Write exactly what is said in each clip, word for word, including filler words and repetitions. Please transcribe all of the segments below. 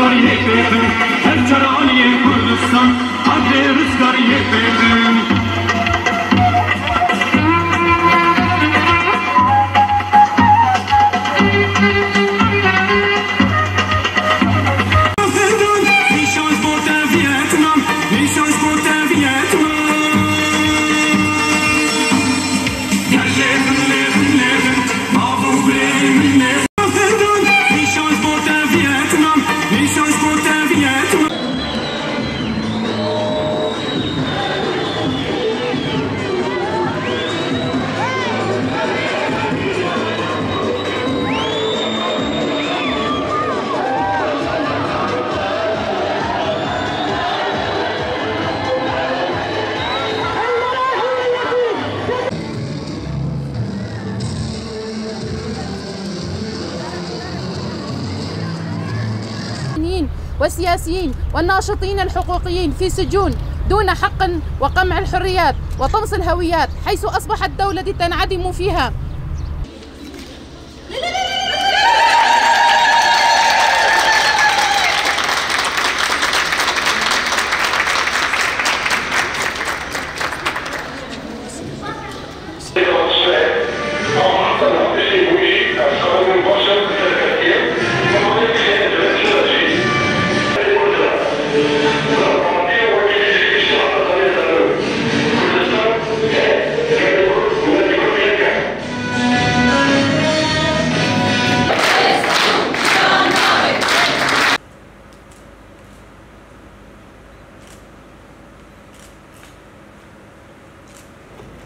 Her caraniyê Kurdistan, qadrê rizgariyê pê bin. Nîşan ji bo te Vietnam, nîşan ji bo te Vietnam. Gel lê min, lê min, lê min, bav û birê min, lê min. Nîşan ji bo te Vietnam, nîşan ji bo te Vietnam. والسياسيين والناشطين الحقوقيين في سجون دون حق وقمع الحريات وطمس الهويات، حيث أصبحت دولة تنعدم فيها.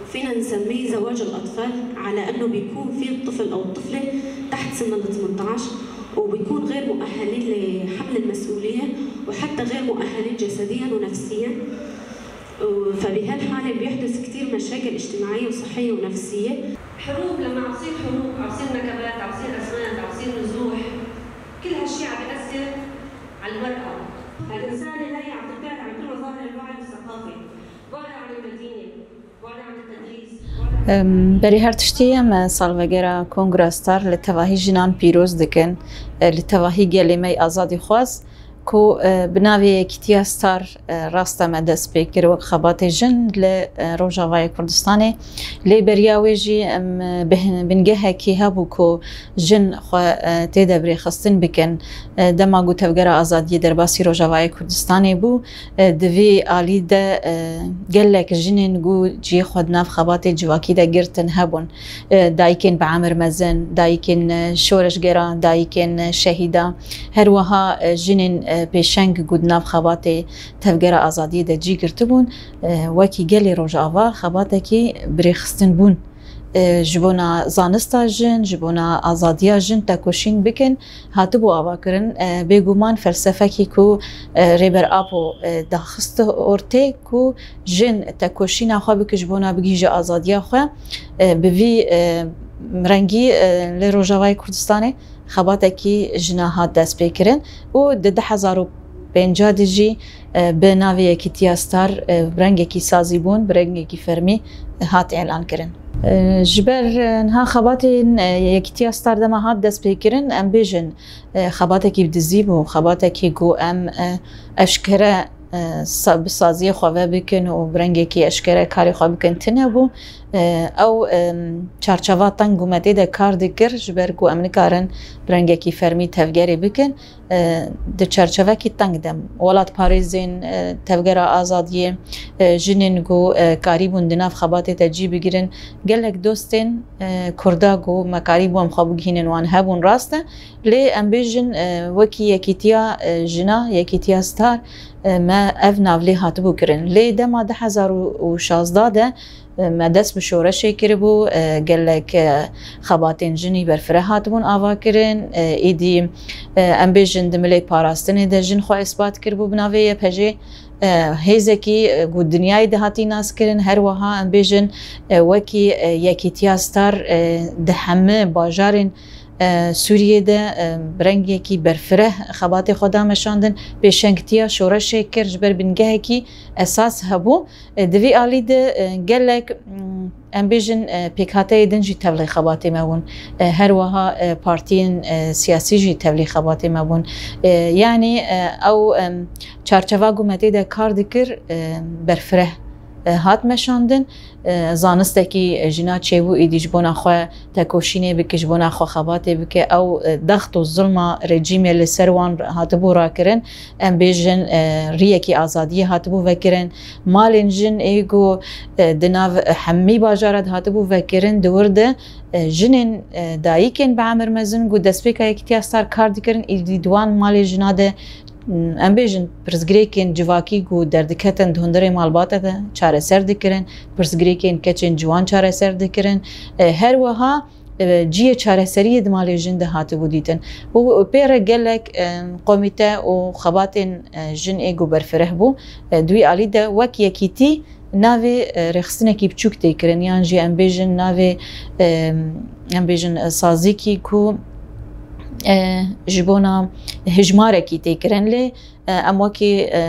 وفينا نسميه زواج الأطفال، على أنه بيكون في الطفل أو الطفلة تحت سن ال ثمنتعش، وبيكون غير مؤهلين لحمل المسؤولية، وحتى غير مؤهلين جسديًا ونفسيًا. فبهالحالة بيحدث كتير مشاكل اجتماعية وصحية ونفسية. حروب، لما عم تصير حروب، عم تصير نكبات، عم تصير أزمات، عم تصير نزوح، كل هالشي عم بيأثر على المرأة. الإنسانة هاي عم تبتعد عن كل مظاهر الوعي والثقافة، بعدها عن المدينة، بعدها عن التدريس، بعدها عن Em, berî her tiştî em, e, salvegera Kongra Star li tevahî jinan pîroz dikin, e, li tevahî gelê me yê azadîxwaz ku, e, bi navê Yekîtiya Star, e, rast e me dest pê kir wek xebatê jin li, e, Rojavayê Kurdistanê. Lê beriya wê jî em, e, bi hin-, bingehekî hebû ku jin xwe, e, tê de birêxistin bikin. E, dema ku Tevgera Azadiyê derbasî Rojavayê Kurdistanê bû, e, di vî alî de, e, gelek jinên ku cihê xwe di nav xebatê civakî de girtin hebûn. E, dayikên bi emir mezin, dayikên, e, şoreşgera, dayikên, e, şehîda, her wiha, e, jinên, e, pêşeng ku di nav xebatê Tevgera Azadiyê de cî girtibûn, e, wekî gelê Rojava xebatekî birêxistin bûn. E, ji bona zanista jin, ji bona azadiya jin tekoşîn bikin, hatibû avakirin. E, bêguman felsefekî ku, e, Rêber Apo, e, daxist ortê ku jin tekoşîna xwe bike ji bona bigihîje azadiya xwe, e, bi vî, e, rengî, e, li Rojavayê Kurdistanê xebatekî jina hat destpêkirin û di du hezar û pênca de jî, e, bi navê Yekîtiya Star, e, bi rengekî sazîbûn, bi rengekî fermî, e, hat îlan kirin. E, ji ber, e, niha xebatên, e, Yekîtiya Star dema hat destpêkirin, em bêjin, e, xebatekî bi dizî bû, xebatekî ku em, e, eşkere, e, sa-, bi saziyê xwe ve bikin û bi rengekî eşkere karê xwe bikin tune bû. E, ew, e, çarçeva teng ku me tê de kar dikir, ji ber ku em nikarin bi rengekî fermî tevgerê bikin. E, di çarçevekî teng de welatparêzên, e, Tevgera Azadiyê, e, jinên ku, e, karîbûn di nav xebatê de cî bigirin, gelek dostên, e, Kurda ku me karîbû em xwe bigihînin wan hebûn rast e. Lê em bêjin, e, wekî yekîtiya, e, jina, yekîtiya Star, e, me ev nav lê hatibû kirin. Lê dema du hezar û şazdeh de, e, me dest bi şoreşê kiribû, e, gelek, e, xebatên jinî berfireh hatibûn avakirin. E, êdî, e, em bêjin di milê parastinê de jin xwe îspat kiribû bi navê Y P G. E, hêzekî, e, ku dinyayê de hatî naskirin, her wiha em bêjin, e, wekî, e, yekîtiya Star, e, di hemî bajarên Sûriyê de bi rengekî berfireh xebatê xwe da meşandin, pêşengtiya şoreşê kir, ji ber bingehekî esas hebû. Di vî alî de gelek, em bêjin, pêkhateyê din jî tevlî xebatê me bûn. Her wiha partiyên siyasî jî tevlî xebatê me bûn. Yanî ew çarçeva ku me tê de kar dikir berfireh hat meşandin. Zanistekî jina çêbû, êdî ji bona xwe tekoşînê bike, ji bona xwe xebatê bike. Ew dext û zilma rejîmê li ser wan hatibû rakirin. Em bêjin, riyekî azadiyê hatibû vekirin. Malên jin ê ku di nav hemî bajara de hatibû vekirin, di wir de jinên dayikên bi emir mezin ku destpêka Yekîtiya Star kar dikirin, êdî di wan malê jina de em bêjin, pirsgirêkên civakî ku derdiketin di hundirê malbata de çareser dikirin, pirsgirêkên keçên ciwan çareser dikirin. E, her wiha, e, cihê çareseriyê di malê jin de hatibû dîtin. Û pê re gelek, e, komîte û xebatên, e, jin ê ku berfireh bû, e, di wî alî de wek yekîtî navê, e, rêxistinekî biçûk tê kirin, yan jî em bêjin navê, e, em bêjin, e, sazîkî ku, e, ji bona hijmarekî tê kirin. Lê, e, em wekî, e,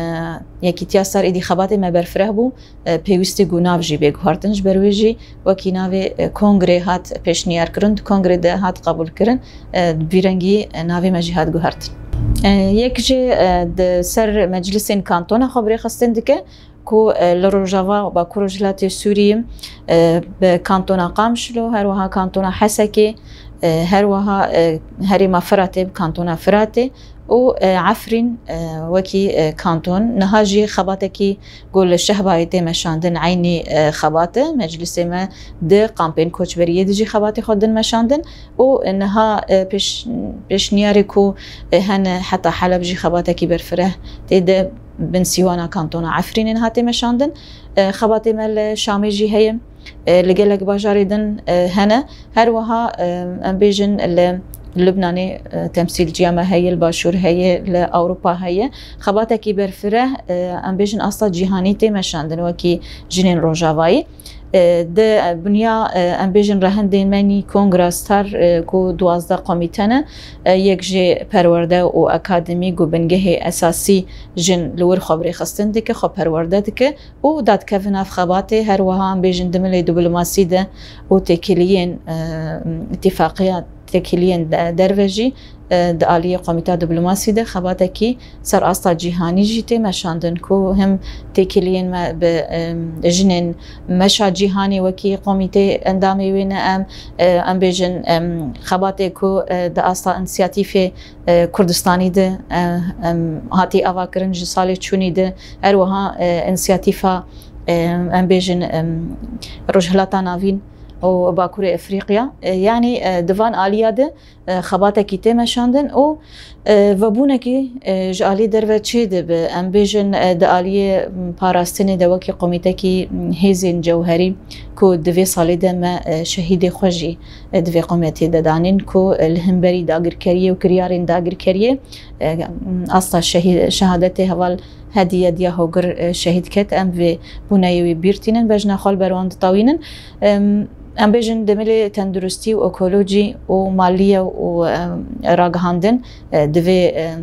Yekîtiya Star êdî xebatê me berfireh bû, e, pêwîst e ku nav jî bê guhertin. Ji ber wê jî wekî navê, e, kongrê hat pêşniyar kirin, di kongrê de hat qebûl kirin, e, bi vî rengî, e, navê me jî hat guhertin. E, yek jê, e, di ser meclisên kantona xwe bi rêxistin dike. Ku, e, li Rojava û Bakur Rojhilatê Sûriyê, e, bi kantona Qamişlo, her wiha kantona Hesekê, e, her wiha, e, herêma Firatê bi kantona Firatê û, e, Efrîn, e, wekî, e, kanton. Niha jî xebatekî ku li Şehbayê tê meşandin eynî, e, xebat e. Meclisê me di kampên koçberiyê de jî xebatê xwe din meşandin û niha, e, pêş-, pêşniyarê ku, e, hene heta Heleb jî xebatekî berfireh tê de bin sîwana kantona Efrînê niha tê meşandin. E, xebatê me li Şamê jî heye, e, li gelek bajarê din, e, hene. Her wiha, e, em bêjin li Lubnanê, e, temsîlciya me heye, li Başûr heye, li Ewropa heye. Xebatekî berfireh, e, em bêjin asta cîhanî tê meşandin wekî jinên Rojavayî. E, di, e, bunya, e, em bêjin rehendên me nî Kongra Star, e, ku duwazdeh komîte ne, e, yek jê perwerde û akademî ku bingehê esasî jin li wir xwe bi rêxistin dike, xwe perwerde dike û dadikeve nav xebatê, her wiha em bêjin di milê diplomasî de û têkiliyên, e, îtîfaqiya têkiliyên de-, derve jî, e, di aliyê Komîta Diplomasî de xebatekî ser asta cîhanî jî tê meşandin ku him têkiliyên me bi, e, jinên meşa cîhanê wekî komîtê endamê wê ne em, e, em bêjin, e, xebatê ku, e, di asta însiyatîfê, e, Kurdistanî de, e, em, hatî avakirin ji salê çûnî de, her wiha, e, însiyatîfa, e, em bêjin, e, Rojhilata Navîn û Bakurê Efrîqya. E, yanî, e, di van aliya de, e, xebatekî tê meşandin û, e, vebûnekî, e, ji alî derve çê dibe. Em bêjin, e, di aliyê, m, parastinê de wekî komîtekî, m, hêzên cewherî ku di vê salê de me, e, şehîdê xwe jî, e, di vê komîtê de danîn ku, e, li hemberî dagirkeriyê û kiryarên dagirkeriyê, e, asta şehî-, şehadetê heval Hediye Diya Hogir, e, şehîd ket. Em vê bûneyê wî bîr tînin, bejna xwe li ber wan ditewînin. Em, em bêjin di milê tenduristî û ekolojî û maliye û, em, ragihandin, e, di vê, em,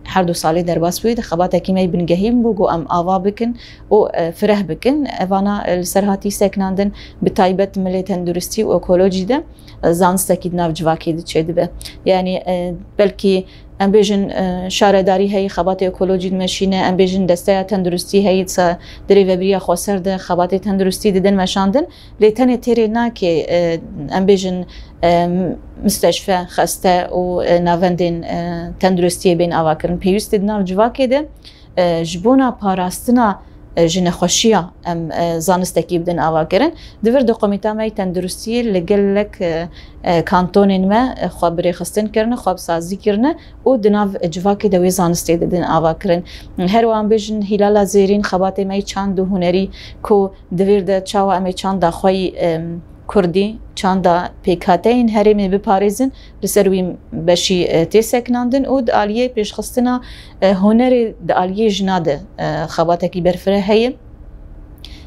her du salê derbas bûye de xebatekî me yî bingehîn bû ku em ava bikin û, e, fireh bikin. Evana, e, li ser hatî seknandin, bi taybet milê tenduristî û ekolojî de, e, zanistekî di nav civakê de çêdibe. Yanî, e, belkî em bêjin, e, şaredarî heyî xebatê ekolojî dimeşîne, em bêjin desteya tenduristî heyî di se-, di rêvebiriya xweser de xebatê tenduristî didin meşandin. Lê tenê têrê nake, e, em bêjin, e, misteşfe, xeste û, e, navendên, e, tenduristiyê bên avakirin. Pêwîst e di nav civakê de, e, ji bona parastina, e, ji nexweşiya em, e, zanistekî bidin avakirin. Di vir de Komîta me yê Tenduristiyê li gelek, e, e, kantonên me, e, xwe bi rêxistin kirine, xwe bi sazî kirine û di nav civakê de wê zanistê didin avakirin. Her wiha em bêjin Hîlala Zêrîn, xebatê me yê çand û hunerî ku di vir de çawa em ê çanda xwe yî, e, kurdî, çanda pêkhateyên herêmê biparêzin, li ser wî beşî, e, tê seknandin û di aliyê pêşxistina, e, hunerê di aliyê jina de, e, xebatekî berfireh heye.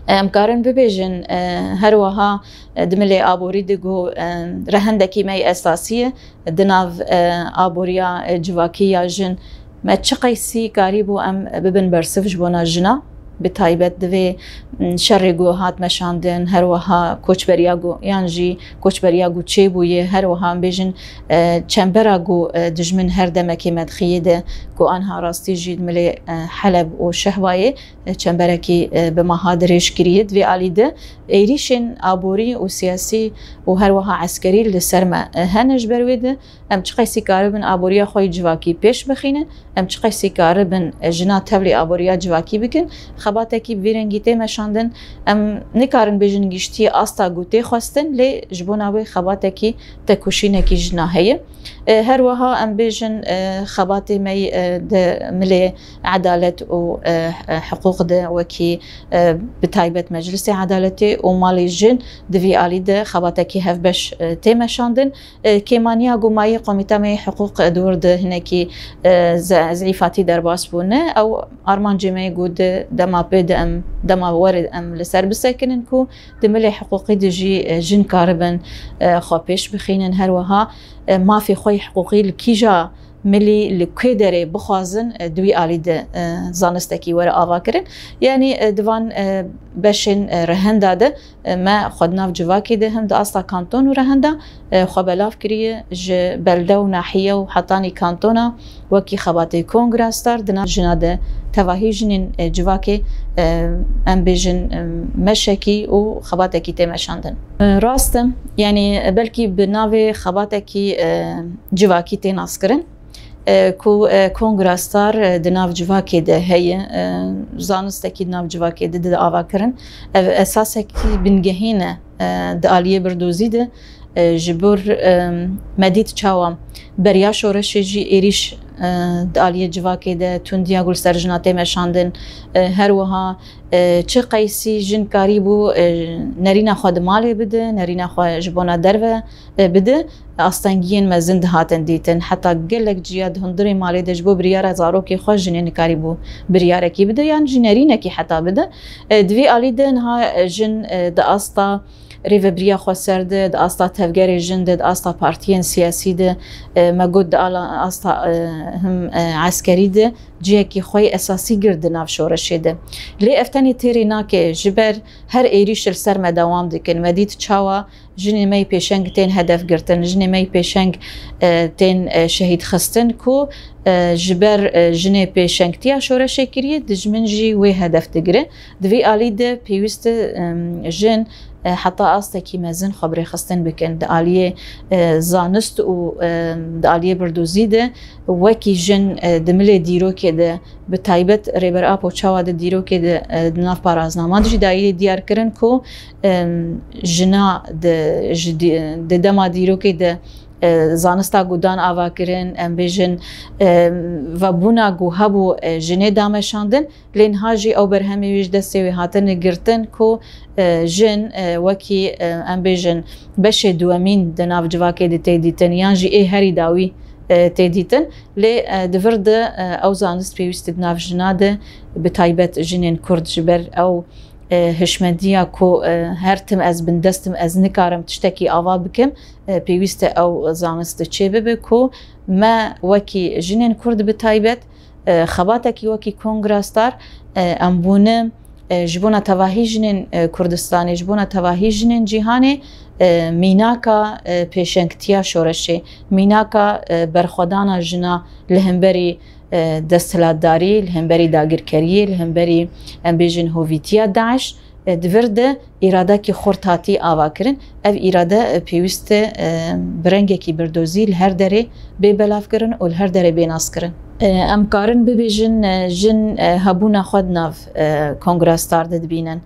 Em karin bibêjin, e, her wiha, e, di milê aborî de ku, e, rehendekî me yê esasî ye, di nav, e, aboriya, e, civakî ya jin, me çi qeysî karîbû em bibin bersiv ji bona jina, bi taybet di vê, m, şerê ku hat meşandin, her wiha koçberiya ku, yan jî koçberiya ku çêbûye, her wiha em bêjin, e, çembera ku, e, dijmin her demekê me dixiyê de, ku anha rastî jî di milê, e, Heleb û Şehbayê, e, çemberekî, e, bi meha dirêj kiriye. Di vê alî de êrîşên aborî û siyasî û her wiha eskerî li ser me, e, hene. Ji ber wê de em çi qeysî karibin aboriya xwe yê civakî pêş bixînin, em çi qeysî karibin, e, jina tevlî aboriya civakî bikin, xebatekî bi vî rengî tê meşandin. Em nikarin bêjin giştî asta ku tê xwestin, lê ji bona wê xebatekî tekoşînekî jina heye. E, her wiha em bêjin, e, xebatê me yê, e, di milê edalet û, e, e, hiqûq de wekî, e, bi taybet Meclisê Edaletê û Malê Jin di vî alî de xebatekî hevbeş, e, tê meşandin. E, kêmaniya ku mayî Komîta me yê Hiqûq, e, di wir de hinekî, e, ze-, zîfatî derbas bûne. Ew armancê me yê ku di dema pê de em, dema werê em li ser bisekinin ku di milê hiqûqî de jî, e, jin karibin, e, xwe pêş bixînin. Her wiha, e, mafê xwe yê hiqûqî li kîja milî, li kê derê bixwazin, e, di wî alî de, e, zanistekî were avakirin. Yanî, e, di van, e, beşên, e, rehenda de, e, me xwe di nav civakê de him di asta kanton û rehenda, e, xwe belav kiriye, ji belde û nahiye û hetanî kantona wekî xebatê Kongra Star di nav jina de tevahî jinên, e, civakê, e, em bêjin, e, meşekî û xebatekî tê meşandin. E, rast e, yanî belkî bi navê xebatekî, e, civakî tê naskirin, e, ku, e, Kongra Star, e, di nav civakê de heye, e, zanistekî di nav civakê de dide avakirin. Ev esasekî bingehîn e, e, di aliyê birdozî de, e, ji bo, e, me dît çawa beriya şoreşê jî êrîş, e, di aliyê civakê de tundiya ku li ser jina tê meşandin, e, her wiha, e, çi qeysî jin karîbû, e, nerîna xwe di malê bide, nerîna xwe ji bona derve, e, bide, astengiyên mezin dihatin dîtin. Heta gelek ciya di hundirê malê de ji bo biryara zarokê xwe jinê nikarîbû biryarekî bide, yan jî nerînekî heta bide. E, di vî alî de niha, e, jin, e, di asta rêvebiriya xweser de, di asta tevgerê jin de, di asta partiyên siyasî de, e, me got di ala asta, e, him, e, eskerî de cihekî xwe yê esasî girt di nav şoreşê de. Lê ev tenê têrê nake, ji ber her êrîş li ser me dewam dikin. Me dît çawa jinê me yê pêşeng tên hedef girtin, jinê me yê pêşeng, e, tên, e, şehîd xistin ku, e, ji ber, e, jinê pêşengtiya şoreşê kiriye, dijmin jî wê hedef digire. Di vî alî de pêwîst e, em, jin, e, heta astekî mezin xwe bi rêxistin bikin. Di aliyê, e, zanist û, e, di aliyê birdozî de wekî jin, e, di milê dîrokê de, bi taybet Rêber Apo çawa di dîrokê de, e, di nav paraznama de jî dayî diyar kirin ku, em, jina di, ji dî-, di dema dîrokê de, e, zanista ku dan ava kirin, em bêjin, e, vebûna ku hebû, e, jinê dameşandin, lê niha jî ew berhemê wê ji destê wê hatine girtin ku, e, jin, e, wekî, e, em bêjin beşê duwemîn di nav civakê de tê dîtin, yan jî ê herî dawî, e, tê dîtin. Lê, e, di vir de, e, ew zanist pêwîst e di nav jina de, bi taybet jinên Kurd, ji ber ew, e, hişmendiya ku, e, her tim ez bindest im, ez nikarim tiştekî ava bikim, e, pêwîst e ew zanist çêbibe ku me wekî jinên Kurd bi taybet, e, xebatekî wekî Kongra Star, e, em bûne, e, ji bona tevahî jinên, e, Kurdistanê, ji bona tevahî jinên cîhanê, e, mînaka, e, pêşengtiya şoreşê, mînaka, e, berxwedana jina li hemberî, e, desthilatdarî, li hemberî dagirkeriyê, li hemberî, em bêjin, hovîtiya DAIŞ, e, di vir de îradekî xurt hatî ava kirin. Ev îrade, e, pêwîst e, e, bi rengekî birdozî li her derê bê belavkirin û li her derê bê naskirin. E, em karin bibêjin, e, jin, e, hebûna xwe di nav, e, Kongra Star de dibînin.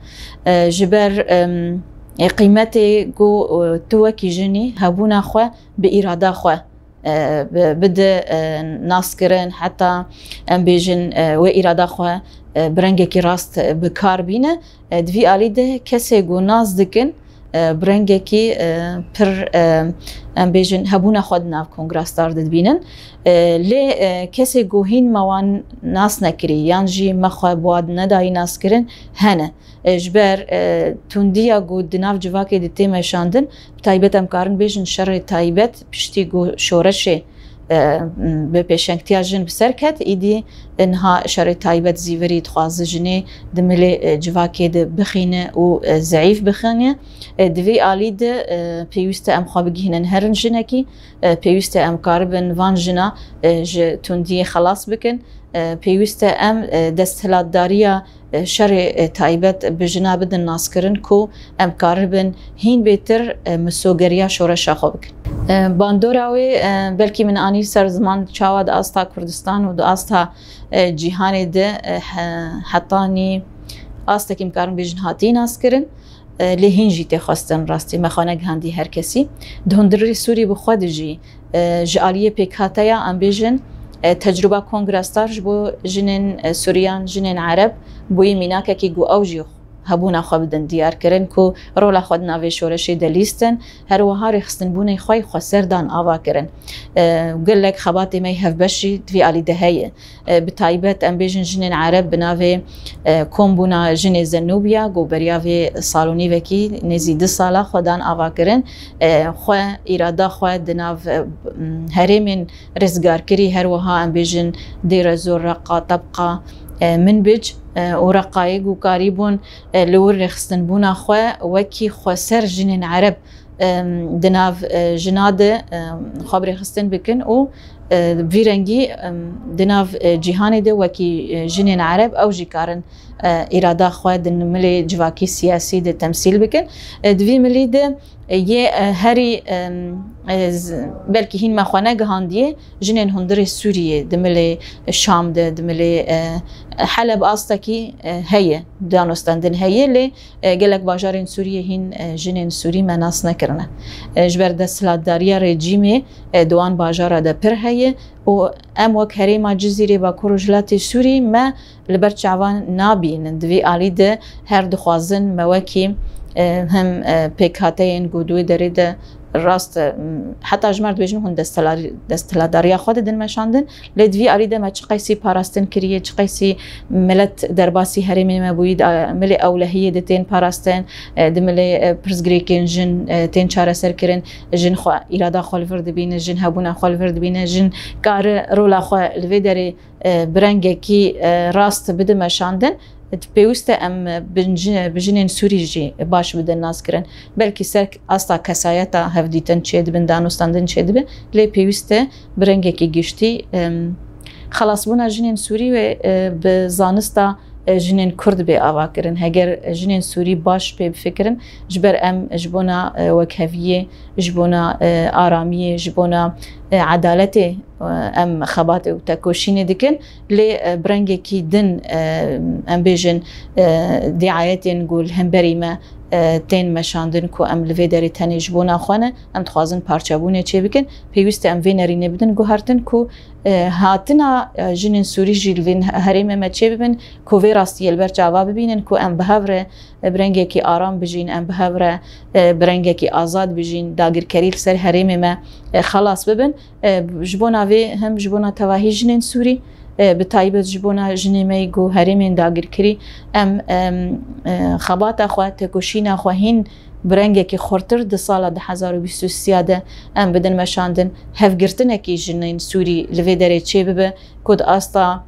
E, ji ber, em, e, qîmetê ku, e, tu wekî jinî hebûna xwe bi îrada xwe, e, bi-, bide, e, naskirin, heta em bêjin, e, wê îrada xwe, e, bi rengekî rast, e, bi kar bîne. E, di vî alî de kesê ku nas dikin, e, bi rengekî, e, pir, e, em bêjin, hebûna xwe di nav Kongra Star de dibînin. E, lê, e, kesê ku hîn me wan nas nekirî, yan jî me xwe bi wan nedayî naskirin, hene. E, ji ber, e, tundiya ku di nav civakê de tê meşandin, bi taybet em karin bêjin şerê taybet, piştî ku şoreşê, e, bi pêşengtiya jin bi ser ket, îdî niha şerê taybet zîvirî dixwaze jinê di milê, e, civakê de bixîne û, e, zeîf bixîne. E, di vî alî de, e, pêwîst e em xwe bigihînin her jinekî, e, pêwîst e em karibin van jina, e, ji tundiyê xelas bikin. E, pêwîst e em, e, desthilatdariya, e, şerê, e, taybet bi jina bidin naskirin ku em karibin hîn bêtir, e, misogeriya şoreşa xwe bikin. E, bandora wê, e, belkî min anî ser ziman çawa di asta Kurdistan û di asta, e, cîhanê de, e, he-, hetanî astekî em karin bêjin hatî naskirin. E, lê hîn jî tê xwestin rastî me xwe negihandî her kesî. Di hundirê Sûrî bi xwe de jî, e, ji aliyê pêkhateya, em bêjin, e, tecrûba Kongra Star ji bo jinên, e, Sûriyan, jinên Ereb bûyî mînakekî ku ew jî hebûna xwe bidin diyar kirin ku rola xwe di navê şoreşê de lîstin, her wiha rêxistinbûnê xwe yê xweser dan ava kirin. E, gelek xebatê me yê hevbeş jî di vî alî de heye. E, bi taybet em bêjin jinên Ereb bi navê, e, Kombûna Jinê Zenûbiya, ku beriya vê sal û nîvekî nêzî du sala xwe dan ava kirin. E, xwe, îrada xwe di nav, e, herêmên rizgarkirî, her wiha em bêjin Dêrezor, Reqa, Tebqa, e, Minbic, e, û Reqayê ku karîbûn, e, li wir rêxistinbûna xwe wekî xweser jinên Ereb, em, di nav, e, jina de, em, xwe bi rêxistin bikin û, e, bi vî rengî, em, di nav, e, cîhanê de wekî, e, jinên Ereb ew jî karin, e, îrada xwe di milê civakî siyasî de temsîl bikin. E, di vî milî de, e, yê, e, herî, em, e, z-, belkî hîn me xwe negihandiye, jinên hundirê Sûriyê di milê Şam de, di milê, e, Heleb astekî, e, heye, danûstendin heye, lê e, gelek bajarên Sûriyê hîn, e, jinên Sûrî me nas nekirine. E, ji ber desthilatdariya rejîmê, e, di wan bajara de pir heye û em wek herêma Cizîrê Bakur Rojhilatê Sûrî me li ber çavan nabînin. Di vî alî de her dixwazin me wekî, e, him, e, pêkhateyên ku di wê derê de rast, e, heta ji me re dibêjin hûn desthilar-, desthilatdariya xwe didin meşandin. Lê di vî alî de me çi qeysî parastin kiriye, çi qeysî milet derbasî herêmê me bûyî, di milê ewlehiyê de tên parastin, e, di milê, e, pirsgirêkên jin, e, tên çareser kirin, jin xwe, îrada xwe li vir dibîne, jin hebûna xwe li vir dibîne, jin kare rola xwe li vê derê, e, bi rengekî, e, rast bide meşandin. Pêwîst e em bi ji-, bi jinên Sûrî jî baş bidin naskirin. Belkî ser asta kesayeta hevdîtin çêdibin, danûstandin çêdibe, lê pêwîst e bi rengekî giştî, em, xelasbûna jinên Sûrî wê, e, bi zanista, e, jinên Kurd bê avakirin. Heger jinên Sûrî baş pê bifikirin, ji ber em ji bona, e, wekheviyê, ji bona, e, aramiyê, ji bona, e, edaletê, e, em xebatê û tekoşînê dikin. Lê, e, bi rengekî din, e, em bêjin, e, diayetên ku li hemberî me, e, tên meşandin ku em li vê derê tenê ji bona xwe ne, em dixwazin parçebûnê çêbikin. Pêwîst e em vê nerînê bidin guhertin ku, e, hatina, e, jinên Sûrî jî li vê herêmê me çêbibin, ku vê rastiyê li ber çava bibînin ku em bi hev re, e, bi rengekî aram bijîn, em bi hev re, e, bi rengekî azad bijîn, dagirkerî li ser herêmê me, e, xelas bibin. E, ji bona vê hem ji bona tevahî jinên Sûrî, e, bi taybet ji bona jinê me yê ku herêmên dagirkirî, em, em, e, xebata xwe, tekoşîna xwe hîn bi rengekî xurtir di sala du hezar û bîst û sê de em bidin meşandin. Hevgirtinekî jinên Sûrî li vê derê çêbibe ku di asta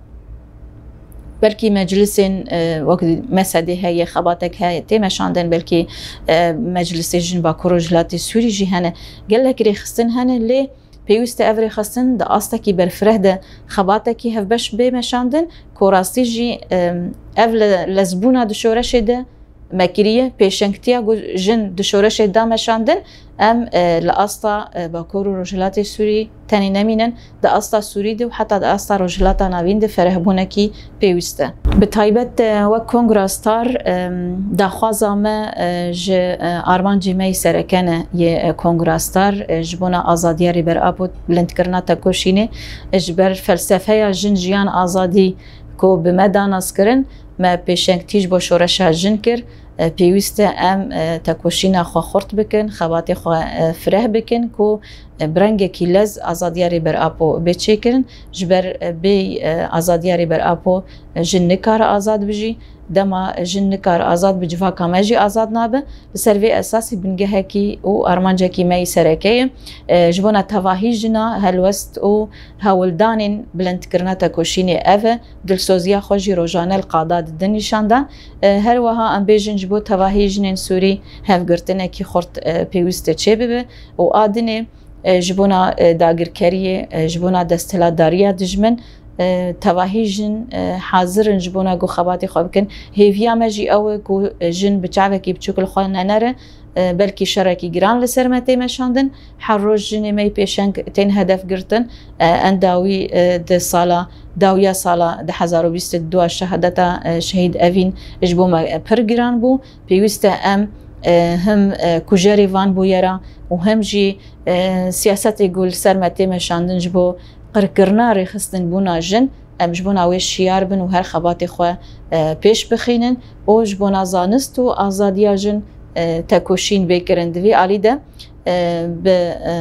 belkî meclisên, e, wek Mesedê heye, xebatek heye, tê meşandin, belkî, e, meclisê jin Bakur Rojhilatê Sûrî jî hene. Gelek rêxistin hene, lê pêwîst e ev rêxistin di astekî berfireh de xebatekî hevbeş bê meşandin, ku rastî jî, e, ev le-, lezbûna di şoreşê de me kiriye, pêşengtiya ku jin di şoreşê da meşandin, em, e, li asta, e, Bakur û Rojhilatê Sûrî tenê nemînin, di asta Sûrî de û heta di asta Rojhilata Navîn de ferehbûnekî pêwîst e. Bi taybet, e, wek Kongra Star, e, daxwaza me, e, ji, e, armancê me yê sereke ne yê, e, Kongra Star, e, ji bona azadiya Rêber Apo, bilindkirina tekoşînê, e, ji ber felsefeya jin, jiyan, azadî ku bi me da naskirin, me pêşengtî ji bo şoreşa jin kir. E, pêwîst e em, e, tekoşîna xwe xurt bikin, xebatê xwe, e, fireh bikin ku, e, bi rengekî lez azadiya Rêber Apo bê çêkirin. Ji ber, e, bê, e, azadiya Rêber Apo, e, jin nikare azad bijî. Dema jin nikare azad bi, civaka me jî azad nabe. Li ser vê esasî bingehekî û armancekî me yî sereke ye. E, ji bona tevahî jina helwest û hewldanên bilindkirina tekoşînê ev e. Dilsoziya xwe jî rojane li qada didin nîşandan. E, her wiha em bêjin ji bo tevahî jinên Sûrî hevgirtinekî xurt, e, pêwîst e çêbibe û a dinê, e, ji bona, e, dagirkeriyê, e, ji bona desthilatdariya dijmin, e, tevahî jin, e, hazir in ji bona ku xebatê xwe bikin. Hêviya me jî ew e ku, e, jin bi çavekî biçûk li xwe nenere, e, belkî şerekî giran li ser me tê meşandin. Her roj jinê me yî pêşeng tên hedef girtin. E, en dawî, e, di sala dawiya sala du hezar û bîst û du şehadeta, e, şehîd Evîn ji bo me, e, pir giran bû. Pêwîst e em, e, him, e, kujerê van bûyera û him jî, e, siyasetê ku li ser me tê meşandin ji bo qirkirina rêxistinbûna jin, em ji bona wê şiyar bin û her xebatê xwe, e, pêş bixînin û ji bona zanist û azadiya jin, e, tekoşîn bê kirin. Di vî alî de, e, bi, e,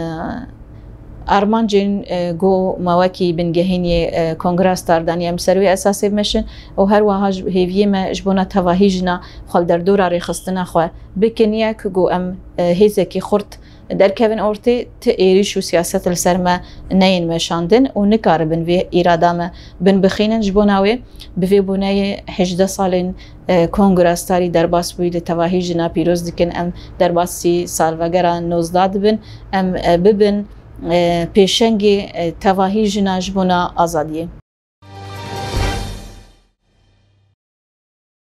armancên, e, ku me wekî bingehîniyê, e, Kongra Star daniye em ser wê esasê bimeşin û her wiha ji hêviyê me ji bona tevahî jina xwe li derdora rêxistina xwe bikin yek ku em, e, hêzekî xurt derkevin ortê, ti êrîş û siyaset li ser me neyên meşandin û nikaribin vê îrada me bin bixînin. Ji bona wê bi vê boneyê hejdeh salên, e, Kongra Starî derbas bûyî li tevahî jina pîroz dikin. Em derbasî salvegera nozdeh dibin. Em, e, bibin, e, pêşengê, e, tevahî jina ji bona azadiyê.